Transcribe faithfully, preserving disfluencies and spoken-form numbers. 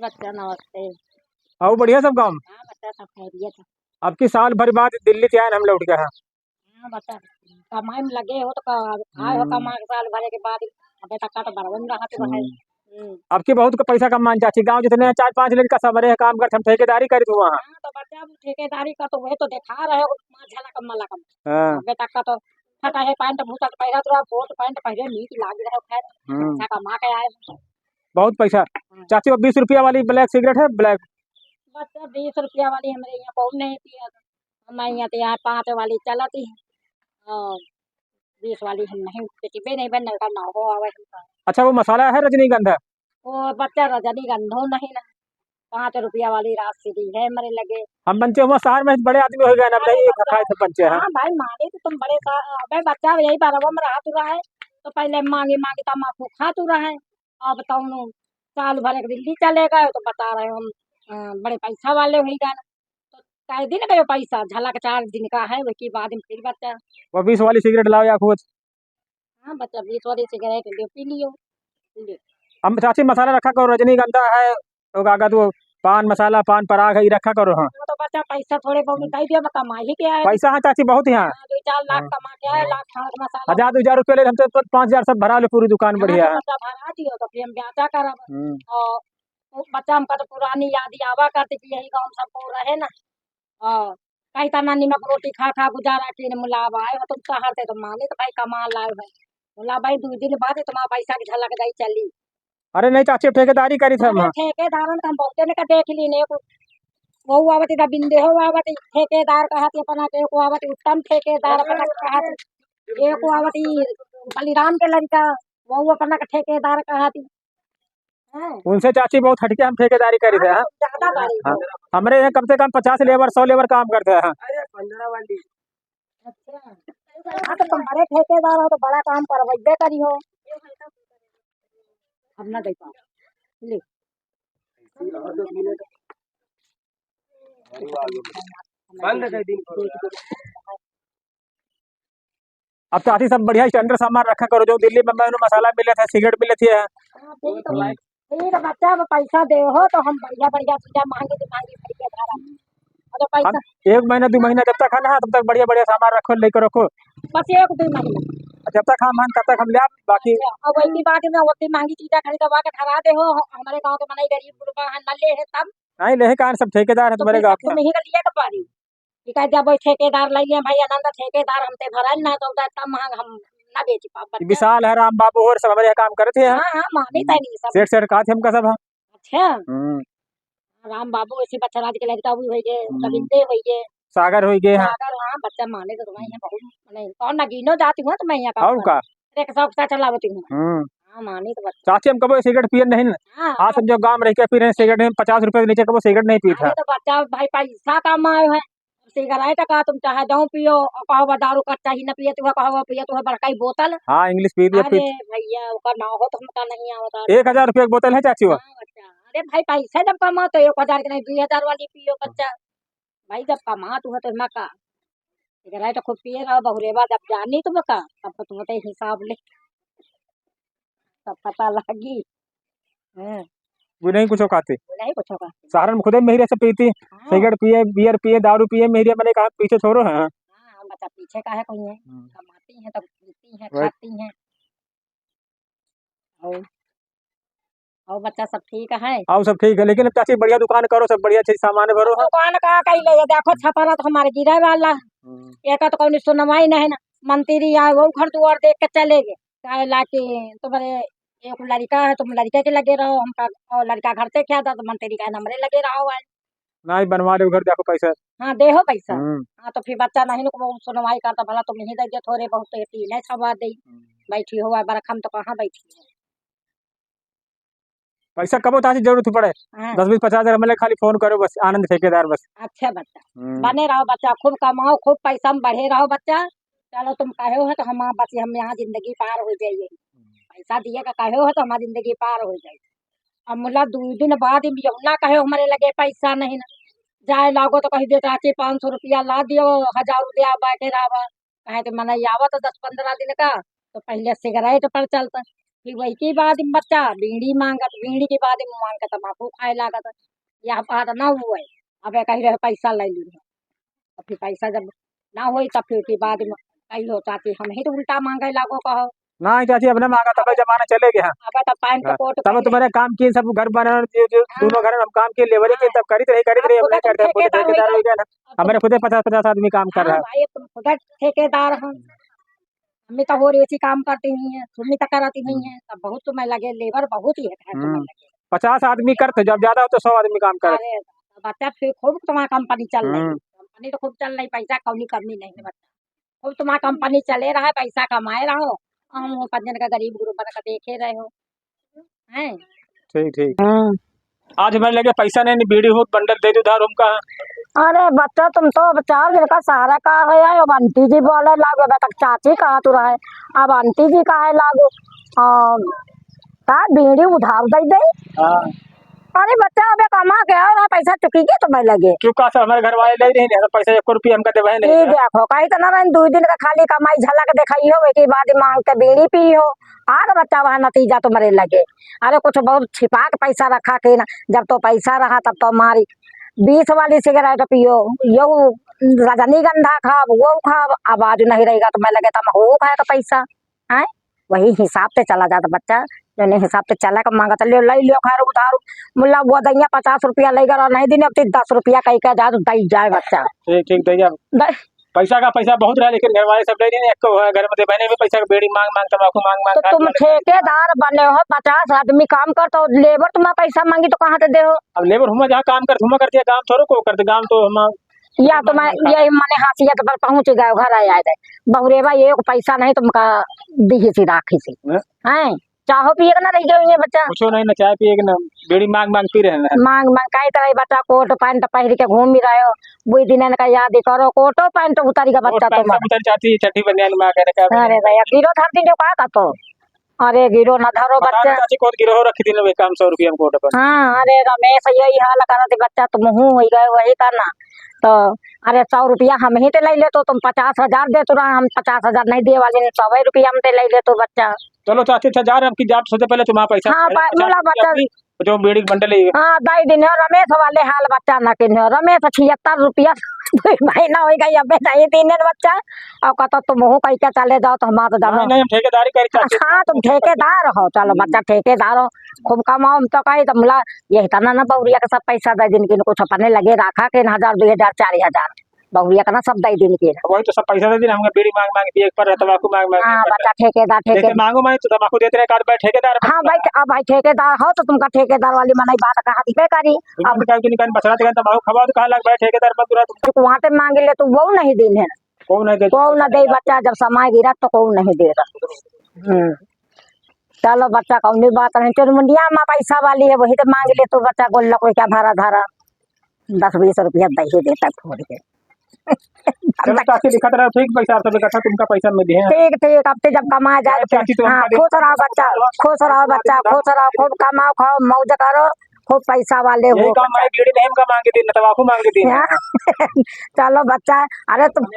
बच्चा नमस्ते। अउ बढ़िया सब काम? हाँ बच्चा, सब खैरियत है। अब की साल भर बाद दिल्ली से आए हम लौट गए हैं। हाँ बच्चा, कमाई में लगे हो तो का, आए हो हम्म। कमा के साल भरे के बाद, अबे तक का तो बरवन रहा तू है। हम्म। हम्म। अब की बहुत का पैसा कमान चाची, गाँव जितने हैं, चार पाँच लड़का सब रहे काम करते, हम ठेकेदारी करी तू वहाँ। हाँ तो बच्चा, अब ठेकेदारी का तो वही तो देखा रहे हो, पाँच झलक कम लकम। हाँ। अबे तक का तो फटा है पैंट भूसा तो पहरा तो कोट पैंट पहरे नीक लाग रहे हो, खैर हम्म। अच्छा कमा के आए। बहुत पैसा। हाँ। चाची, वो बीस रुपया वाली ब्लैक सिगरेट है, ब्लैक? बच्चा, बीस रुपया वाली हमरे यहाँ कोई नहीं पिया। हमारे यहाँ तो यहाँ पाँच वाली चलती है, और बीस वाली हम नहीं पीती, बे नहीं बन, नलका ना हो आवे हमका। अच्छा, वो मसाला है रजनीगंधा? वो बच्चा, रजनीगंधो नहीं ना, पाँच रुपया वाली रात से दी है हमरे लगे। हम बनते हुआ शहर में बड़े आदमी हो गए ना, अब नहीं खाए सब बनते हैं। हाँ भाई, माने तो तुम बड़े सा-, अबे बच्चा, यही बरवा में रहा तू रहा है, तो पहले मांगी मांगी तमाकू खा तू रहा है, अब तो उन्हों साल भर एक दिल्ली चले गए, तो बता रहे हो हम, अ, बड़े पैसा वाले हुई गए ना। तो कह दिन गए पैसा, झलक चार दिन का है, वही बाद में फिर बच्चा। वो बीस वाली सिगरेट लाओ या खुद। हाँ बच्चा, बीस वाली सिगरेट ले पी लियो, ले। हम चाची मसाला रखा करो, रजनीगंधा है, तो कागज वो पान मसाला, पान पराग है, ये रखा करो। हाँ। वो तो बच्चा पैसा थोड़े बहुत हम्म। दे दियो, बता माही के आए। पैसा है चाची बहुत यहाँ। हाँ, दो चार लाख हाँ। कमा के आए, हाँ। लाख खान मसाला। हजार, दो हजार रुपया ले, हम तो पाँच हजार सब भरा लो, पूरी दुकान हाँ, बढ़िया तो है। बच्चा भरा दियो, तो फिर हम ब्याह करब। हम्म। और वो बच्चा हमका तो पुरानी याद आवा करती कि यही गाँव में सब को रहे ना। हाँ, कही तना निमक रोटी खा खा गुजारा कीन मुलावा है, वो तुम शहर से तो माने तो भाई कमा लाए है। बोला भाई, दो दिन बाद तुम्हारा पैसा की झलक जाई चली। अरे नहीं चाची, ठेकेदारी करी थे अरे हम। ठेकेदारन का हम बहुते ने का देख ली ने, को-, वो आवत इधर बिंदे हो आवत, ठेकेदार कहत अपना के, को आवत उत्तम ठेकेदार अपना के कहत, एक को आवत ई बलिराम के लड़का, वो अपना के ठेकेदार कहत। हाँ। उनसे चाची बहुत हटके हम ठेकेदारी करी थे, हाँ, हाँ। ज्यादा बारी हाँ। है। हमरे यहाँ कम से कम पचास लेबर, सौ लेबर काम करते हैं। अरे, पंद्रह वाली। अच्छा। हाँ, तो तुम बड़े ठेकेदार हो, तो बड़ा काम करवाइबे करी हो। अब ना दे पाओ। ले। बंद कर दी। अब चाची सब बढ़िया standard सामान रखा करो, जो दिल्ली में मैंने मसाला मिले थे, सिगरेट मिले थे। हाँ, ठीक है। हम्म। ठीक है, बच्चा, अब पैसा दे हो तो हम बढ़िया, बढ़िया चीजें महंगी से महंगी खरीद के खा रहे हैं। और तो पैसा हम एक महीना, दो महीना जब तक है ना, तब तक बढ़िया, बढ़िया सामान रखो, लेकर रखो। बस एक दो महीना। जब तक हम हैं, तब तक हम ले आब, बाकी अच्छा, अब वही बात में उतनी महंगी चीजें खरीदवा के धरा दे हो, ह-, हमारे गाँव के मनई गरीब गुरबा हैं, न ले है तब। नहीं, ले है कहाँ, सब ठेकेदार है तो तुम्हारे फिर गाँव सब के। तुम्हें ही का लिए के पड़ी। कि कह दिया, "भाई ठेकेदार ले लिया भाई आनंद, ठेकेदार हमते भरल ना, तो उधर इतना महंग हम ना बेच पाब ये बच्चा।" विशाल है, राम बाबू और सब हमारे यहाँ काम करते हैं। हाँ, हाँ, मानी हम्म। तनी सब। सेठ, सेठ कहा थे हमका सब, हाँ। अच्छा। हम्म। राम बाबू ऐसे बच्चा राज के लड़का भी होइगे, हम्म। रविंदे होइगे। सागर होइगे, हाँ। सागर, हाँ, बच्चा माने तो तुम्हारे यहाँ बहुत, माने, कौन नगीनो जाती हुआ तो मैं यहाँ काम और करूँ। का? रिक्शा उक्शा चलावती हूँ। हम्म। हाँ, मानी तो बच्चा। चाची, हम कबो सिगरेट पिए नहीं ना। हाँ। आज हम जो गाँव में रह के पी रहे हैं सिगरेट, हम पचास रुपए के नीचे कबो सिगरेट नहीं पी अरे था। तो बच्चा, भाई, पैसा कमाए है, सिगरेट का तुम चाहे जाओ पियो, और कहो बा दारू का चाही न पिए, तू कहो पिए, तू बड़का ही बोतल। हाँ, English पी दिया, अरे पी। भैया, ओकर नाव हो तो हमका नहीं आवता। एक हजार रुपया की बोतल है चाची वो? हाँ, बच्चा। अरे भाई, पैसा जब कमाओ तो एक हजार के नहीं, दो हजार वाली पियो, बच्चा। भाई, जब कमात हुआ तो एमा का? सिगरेट खूब पिए रहो, बहुरेवा जब जानी तुम का, तब तो तुम तो हिसाब ले, तब पता लागी। हाँ। वो नहीं कुछ खाते। वो नहीं कुछ खाते। सारन में खुदे मेहरिया से पीती, हाँ। सिगरेट पिए, बियर पिए, दारू पिए, मेहरिया मैंने कहा पीछे छोड़ो, हाँ। हाँ, बच्चा पीछे का है कोई है? हम्म। कमाती हैं, तब पीती हैं, वही। खाती हैं। और, और बच्चा सब ठीक है? और सब ठीक है, लेकिन अब चाची बढ़िया दुकान करो, सब बढ़िया चीज सामान भरो। दुकान का कही ले, देखो छपरा तो हमारे गिरे वाला। हम्म। एक तो कौन सुनवाई नहीं ना, मंत्री आए, वो घर दुआर देख के चले गए। काहे ला कि तुम्हारे एक लड़का है, तुम लड़के के लगे रहो, हमका और लड़का घर से क्या था, तो मंत्री का नंबरे लगे रहो है। नहीं, बनवा दे घर, देखो पैसा। हाँ, दे हो पैसा। हम्म। हाँ, तो फिर बच्चा नहीं लोग सुनवाई करता, भला तुम ही दे दे, थोड़े बहुत तो ये तीन है, सवा दे। हम्म। बैठी हो, बरखा में तो कहाँ बैठी हो? पैसा कबो तासी जरूरत पड़े, हाँ। दस बीस पचास हजार मिले, खाली फोन करो बस, आनंद ठेकेदार बस। अच्छा बच्चा, हम्म। बने रहो बच्चा, खूब कमाओ, खूब पैसा में बढ़े रहो बच्चा। चलो तुम कहे हो तो हम बस, हम यहाँ जिंदगी पार हो जाइए। हम्म। पैसा दिए का कहे हो तो हमारी जिंदगी पार हो जाए। अब मुला दो दिन बाद ही यहुना कहे हमारे लगे पैसा नहीं ना, जाए लागो तो कही दे चाची पाँच सौ रुपया ला दियो, हजार रुपया बाटे रावा। कहे तो मने आवा तो दस पन्द्रह दिन का, तो पहले सिगरेट पर चलता। फिर वही के बाद में बच्चा बीड़ी मांगत, बीड़ी के बाद में मांगत तमाकू खाए लागत। यह बात ना हुए, अब कही रहे पैसा ले ली। अब फिर पैसा जब ना होई, तब फिर के बाद में कही हो चाची, हम ही तो उल्टा मांगे लागो कहो। ना चाची, अब ना मांगा, तब जमाना चले गया। अब तो पैंट हाँ, कोट तब पहने। तुम्हारे काम किए, सब घर बना, जो, जो हाँ। दोनों घर हम काम किए, लेबर ही किए, हाँ। तब करीत रही, करीत अब रही, अब खुद नहीं करते, खुद ठेकेदार हो गया। ठेकेदार हो गया ना। हाँ। हमारे खुदे पचास, पचास आदमी काम कर हाँ रहा है। भाई, अब खुद ठेकेदार हम। हम्म। हमें तो हो रही काम करती नहीं है, सुननी तो करती नहीं है, तब बहुत समय लगे, लेबर बहुत ही है, है समय हम्म। लगे। पचास आदमी करते, जब ज्यादा हो तो सौ आदमी काम करते। अरे, बच्चा फिर खूब तुम्हारा कंपनी चल रही, हम्म। कंपनी तो खूब चल रही, पैसा कौनी कमी नहीं है बच्चा, खूब तुम्हारा कंपनी चले रहा है, पैसा कमाए रहो, हम हो पंजन का गरीब गुरबन का देखे रहे हो, हैं? ठीक, ठीक। हाँ। आज हमारे लगे पैसा नहीं, बीड़ी हो बंडल दे दो उधार हमका। अरे बच्चा, तुम तो अब चार दिन का सहारा का है, अब आंटी जी बोले लागो, अबे तक चाची कहा तू रहे, अब आंटी जी कहे लागो, आ, का बीड़ी उधार दे दे? हाँ। अरे बच्चा, अबे कमा के आओ ना, पैसा चुकी के तुम्हें लगे। क्यों, का सब हमारे घर वाले ले रहे हैं, पैसा एक रुपया हमका देवे नहीं ये है। देखो, कहीं तो ना रहे, दो दिन का खाली कमाई झलक दिखाई हो, एक ही बाद मांग के बीड़ी पी हो, आग बच्चा वहाँ नतीजा तुम्हारे लगे। अरे कुछ बहुत छिपा के पैसा रखा के ना, जब तो पैसा रहा तब तो मारी बीस वाली सिगरेट पियो, यो रजनीगंधा खाब, वो खाब, अब आज नहीं रहेगा तो मैं लगे तमहू खाए का पैसा, हैं? वही हिसाब से चला जाता बच्चा, जौने हिसाब से चला के मांगत लियो, ले लियो खैर उधार, मुल्ला वो दैया पचास रुपया ले गए और नहीं दिन अब तो दस रुपया कह के जा तो दई जाए बच्चा। ठीक, ठीक, दे जा। दे, पैसा का पैसा बहुत रहा, लेकिन घर वाले सब ले रहे हैं, एक तो घर में दे बहने भी पैसा का बीड़ी मांग मांग, तमाकू मांग मांग तो खाए तुम वाले। ठेकेदार बने हो, पचास आदमी काम करत हो, लेबर तुम्हारा पैसा मांगी तो कहाँ से दे हो? अब लेबर हुआ जहाँ काम करत, हुआ करती है, काम थोड़ो को करते, काम तो हम या तो मैं यही मने हासियत पर पहुँच गए, घर आए आए दे। बहुरेवा ये एक पैसा नहीं तुमका दीही सी राखी सी। हैं? हैं? चाहो पिए के ना रह गए हुए बच्चा। कुछो नहीं ना, चाय पिए के ना, बीड़ी मांग मांग पी रहे हैं। मांग मांग काहे तरह बच्चा कोट पैंट पहिर के घूम ही रहे हो। बुई दिन का याद ही करो, कोटो पैंट उतरी का कोट बच्चा पैंट तुम्हारा। सब उतर जाती है, चड्ढी बनियान में आके रखा है। अरे भैया, गिरो धर दिन जो का कहतो। अरे गिरो ना धरो बता बच्चा। दे चाची, कौन गिरो हो रखी दिन में काम सौ रुपया में कोट पर। हाँ, अरे रमेश यही हाल करत बच्चा, तुम हूँ हो गए वही का ना। तो अरे सौ रुपया हम ही ते ले ले तो तुम पचास हजार दे तो रहा, हम पचास हजार नहीं दिए वाले, सौ रुपया हम ते ले ले तो बच्चा। चलो चाची, अच्छा जा रहे, हमकी जात सोचे पहले तुम्हारा पैसा हाँ, पहले पा-, पचास मुला रुपया बता। भी, जो बीड़ी के बंडल है। हाँ, दई दिन हो, रमेश वाले हाल बच्चा ना किन हो। रमेश छिहत्तर रुपया, दो महीना हो गई, अबे दई दिन है बच्चा। और कहता तुम हो कहीं क्या चले जाओ तो हमारा तो जानो। नहीं, नहीं, हम ठेकेदारी करी चाची। हाँ, तुम ठेकेदार हो, चलो हम्म। बच्चा ठेकेदार हो, खूब कमाओ, हम तो कही तो मुला, यही तना ना बहुरिया के सब पैसा दे दिन किन, कुछ अपने लगे रखा किन हजार, दो हजार, चार हजार। बहुरिया का ना सब दई दिन के। वही तो सब पैसा दे दिन, हमका बीड़ी मांग मांग पिए के पड़ रहा, तमाकू मांग मांग हाँ, पिए के पड़ बच्चा रहा। ठेकेदार, जैसे ठेकेदार। मांगो मांगे तो तमाकू देते रहे, काट भाई ठेकेदार हाँ, बन भाई, गया। अब भाई ठेकेदार हो तो तुमका ठेकेदार वाली मनई बात कहा दिबे करी। तुम अब तो कहा कि निकाल बछड़ा देगा, तमाकू खवा तो कहा लग भाई ठेकेदार बन रहा तुम। कुआं ते मांग ले तो वो नहीं दिन है। कौन नहीं दे? कौन ना दे बच्चा, जब समय गिरा तो कौन नहीं दे रहा। हम्म। चलो बच्चा, कौनी बात नहीं, चुरमुंडिया में पैसा वाली है, वही तो मांग ले तो बच्चा, गोल्ला कोई क्या भरा धरा। दस बीस रुपया दे ही देता फोड़ के। चलो, चाची, लिखत रहो, ठीक, पैसा सब इकट्ठा तुमका पैसा मिली है। ठीक, ठीक, अब तो जब कमा जाए अरे, तो चाची, तो हाँ, हमका दे खुश रहो बच्चा, खुश रहो बच्चा, खुश रहो, खूब कमाओ, खाओ, मौज करो, खूब पैसा वाले यही हो काम बच्चा। है, बीड़ी नहीं हमका मांगे दिन, तमाकू मांगे दिन। हाँ? चलो बच्चा, अरे तुम